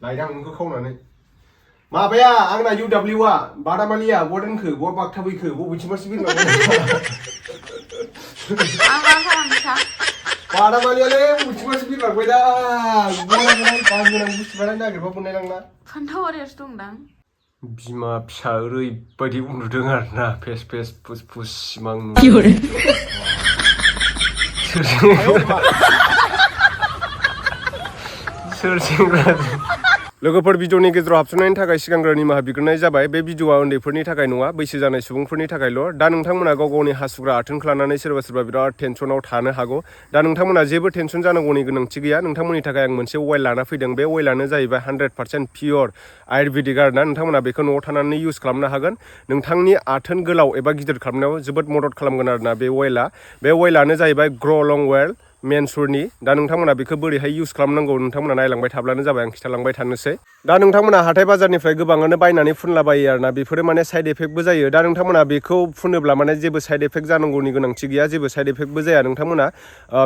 लायदां नोंखौ खावनानै माबाया आंना UWआ बादामालिया बहा दोनखो बहा बागथाबैखो बबेथिंबासो बिरलांबाय बादामालियालै बबेथिंबासो बिरलांबाय दा बनाय गानगोनां बुस्थु बानाय नागिरबा मोननाय नंला फान्थावआरियासो दंदां बिमा फिसा ओरैबायदि उन्दुदों आरोना फेस फेस फुस फुस सिमां सोर सेंग्रा लोगोफोर भिडिअनि गेजेराव हाबसननायनि थाखाय सिगांग्रो निमाहा बिग्रोनाय जाबाय बे भिडिअआ उन्दैफोरनि थाखाय नङा बैसो जानाय सुबुंफोरनि थाखायल' दा नोंथांमोना गाव गावनि हासुग्रा आथोनखौ लानानै सोरबा बिराद टेनसनाव थानो हागौ दा नोंथांमोना जेबो टेनसन जानांगौनि गोनांथि गैया नोंथांमोननि थाखाय आं मोनसे अइल लाना फैदों बे अइलानो जाहैबाय 100% पियर आयुर्वेदिक आरोना नोंथांमोना बेखौ न'आव थानानै इउज खालामनो हागोन नोंथांनि आथोन गोलाव एबा गिदिर खालामनायाव जोबोद मदद खालामगोन आरोना बे अइलानो जाहैबाय ग्र'लं अइल ManSureनि दा नोंथांमोना बेखौ बोरैहाय इउज खालामनांगौ नोंथांमोना नायलांबाय थाब्लानो जाबाय आं खिथालांबाय थानोसै दा नोंथांमोना हाथाय बाजारनिफ्राय गोबाङानो बायनानै फुनलाबायो आरोना बेफोरो माने साइड इफेक्टबो जायो दा नोंथांमोना बेखौ फुनोब्ला माने जेबो साइड इफेक्ट जानांगौनि गोनांथि गैया जेबो साइड इफेक्टबो जाया नोंथांमोना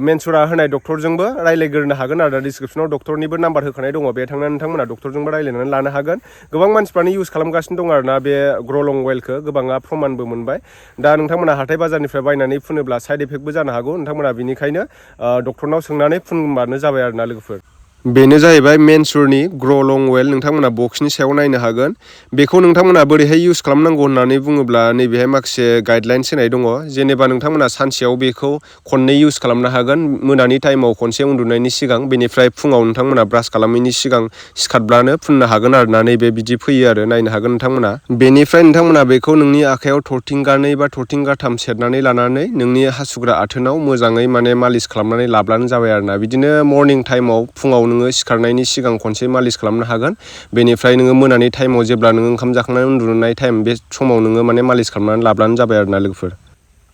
ManSureआ होनाय डक्टरजोंबो रायलायग्रोनो हागोन आरो डिसक्रिपसनाव डक्टरनिबो नाम्बार होखानाय दङ बे थांनानै नोंथांमोना डक्टरजोंबो रायलायनानै लानो हागोन गोबां मानसिफ्रानो इउज खालामगासिनो दं आरोना बे ग्र'लं अइलखौ गोबाङा प्रमाणबो मोनबाय दा नोंथांमोना हाथाय बाजारनिफ्राय बायनानै फुनोब्ला साइड इफेक्टबो जानो हागौ नोंथांमोना बेनिखायनो डक्टरनाव सोंनानै फुनबानो जाबाय आरोना लोगोफोर बेनो जाहैबाय ManSureनि ग्र'लं अइल नोंथांमोना बक्सनि सायाव नायनो हागोन बेखौ नोंथांमोना बोरैहाय इउज खालामनांगौ होननानै बुङोब्ला नैबेहाय माखासे गाइडलाइन्स होनाय दङ जेनेबा नोंथांमोना सानसेयाव बेखौ खननै इउज खालामनो हागोन मोनानि टाइमाव खनसे उन्दुनायनि सिगां बेनिफ्राय फुङाव नोंथांमोना ब्रास खालामैनि सिगां सिखारब्लानो फुननो हागोन आरोना नैबे बिदि फैयो आरो नायनो हागोन नोंथांमोना बेनिफ्राय नोंथांमोना बेखौ नोंनि आखायाव थरथिंगानै बा थरथिंगाथाम सेरनानै लानानै नोंनि हासुग्रा आथोनाव मोजाङै माने मालिस खालामनानै लाब्लानो जाबाय आरोना बिदिनो मर्निं टाइमाव फुङाव नोङो सिखारनायनि सिगां खनसे मालिस खालामनो हागोन बेनिफ्राय नोङो मोनानि टाइमाव जेब्ला नोङो ओंखाम जाखांनानै उन्दुनाय टाइम बे समाव नोङो माने मालिस खालामनानै लाब्लानो जाबाय आरोना लोगोफोर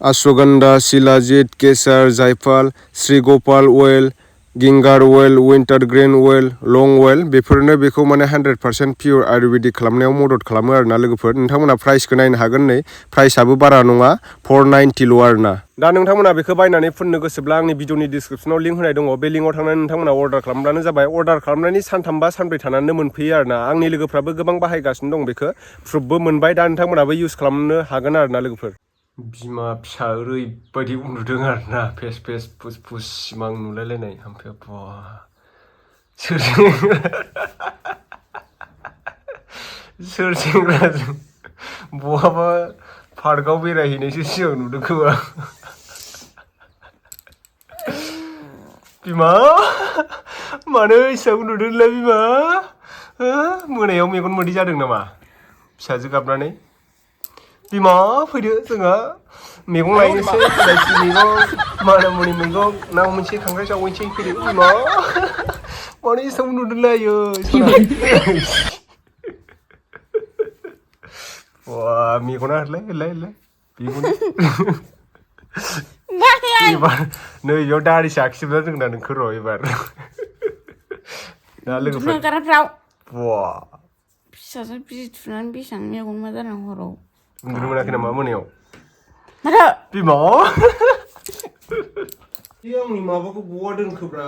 अश्वगन्धा शिलाजित केसर जायफल श्रीगोपाल अइल गिंगार अइल विंटारग्रेन अइल लं अइल बेफोरनो बेखौ माने 100% पियर आयुर्वेदिक खालामनायाव मदद खालामो आरोना लोगोफोर नोंथांमोना प्राइसखौ नायनो हागोन नै प्राइसआबो बारा नङा 490ल' आरोना दा नोंथांमोना बेखौ बायनानै फुननो गोसोब्ला आंनि भिडिअनि डिसक्रिपसनाव लिंक होनाय दङ बे लिंकआव थांनानै नोंथांमोना अर्डार खालामब्लानो जाबाय अर्डार खालामनायनि सानथाम बा सानब्रै थानानै मोनफैयो आरोना आंनि लोगोफ्राबो गोबां बाहायगासिनो दं बेखौ प्रुफबो मोनबाय दा नोंथांमोनाबो इउज खालामनो हागोन आरोना लोगोफोर बिमा फिसा ओरैबायदि उन्दुदों आरोना फेस फेस फुस फुस सिमां नुलायलायनाय हामफेया सोर सेंग्राजों बहाबा पार्कआव बेरायहैनायसो सिगां नुदों खोमा बिमा मानो एसेबां उन्दुदोंलै बिमा मोनायाव मेगन मोदै जादों नामा फिसाजो गाबनानै बिमा फैदो जोंहा मैगं लायनोसै लाइसि मैगं मानामुनि मैगं ना मोनसे खांख्राइ जावैनोसै फैदो बिमा मानो एसेबां उन्दुदोंलै आयो मेगना होलाय मेगन एबार नै बेयाव दारिसो आखिजोबना जोंना नोंखौ र' एबार दा लोगोफोर फिसाजो बिजि थुनानै बेसेबां मेगन मा जादों हराव उन्दुनो मोनाखै नामा मोनायाव माथो बिमा आंनि माबाखौ बहा दोनखोब्रा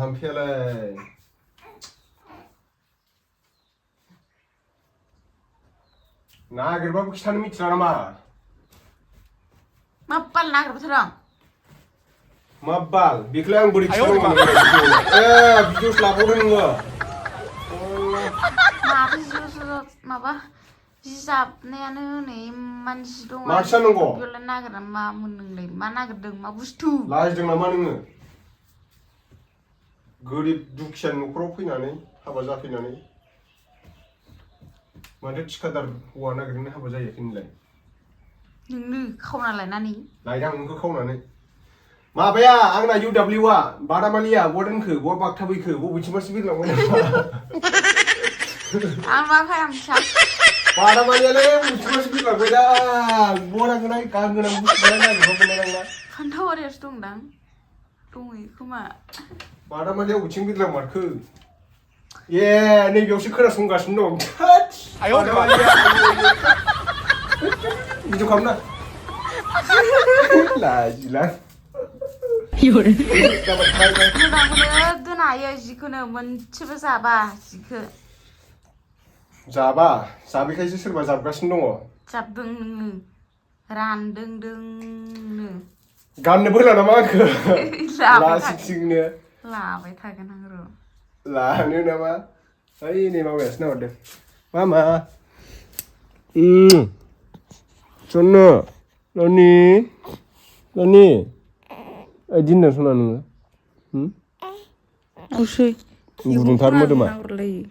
हामफेयालाय नागिरबाबो खिथानो मिथिला नामा मा बाल नागिरबाय थादों मा बाल बेखौलाय आं बोरै खिथानांगौ भिडिअ'सो लाबावदों नोङो माबा जि जाबनायानो नै मानसि दं मा खिथानांगौ बेयावलाय नागिरना मा मोनदोंलाय मा नागिरदों मा बुस्थु लाजिदों नामा नोङो गोरिब दुखिया न'खराव फैनानै हाबा जाफैनानै माथो थिखादार हौवा नागिरनानै हाबा जायाखै नोंलाय नोंनो खावना लायनानै लायदां नोंखौ खावनानै माबाया आंना UWआ बादामालिया बहा दोनखो बहा बागथाबैखो बबेथिंबासो बिरलांबाय आं मा खालामसा बादामालियालै बबेथिंबासो बिरलांबाय दा बहा गानगोनां बुस्थु बानाय नागिरबा मोननाय नंला फान्थावआरियासो दंदां दंहैयो खोमा बादामालिया बबेथिं बिरलांमारखो ए नैबेयावसो खोनासंगासिनो दं भिडिअ खालामना लाजिला मोजांखौनो दोननो हायो जिखौनो मोनसेबो जाबा जिखौ जाबा जाबैखायसो सोरबा जाबगासिनो दङ जाबदों नोङो रानदोंनो गाननोबो होला नामा आंखो लाबाय लासिंसिंनो लाबाय थागोन आं र' लानो नामा ओइ नै माबायासो नाहरदों मामा सन्नु ननि ननि ओइदि होनदों सना नोङो औसै गुदुंथार मोदोमा नाहरलायो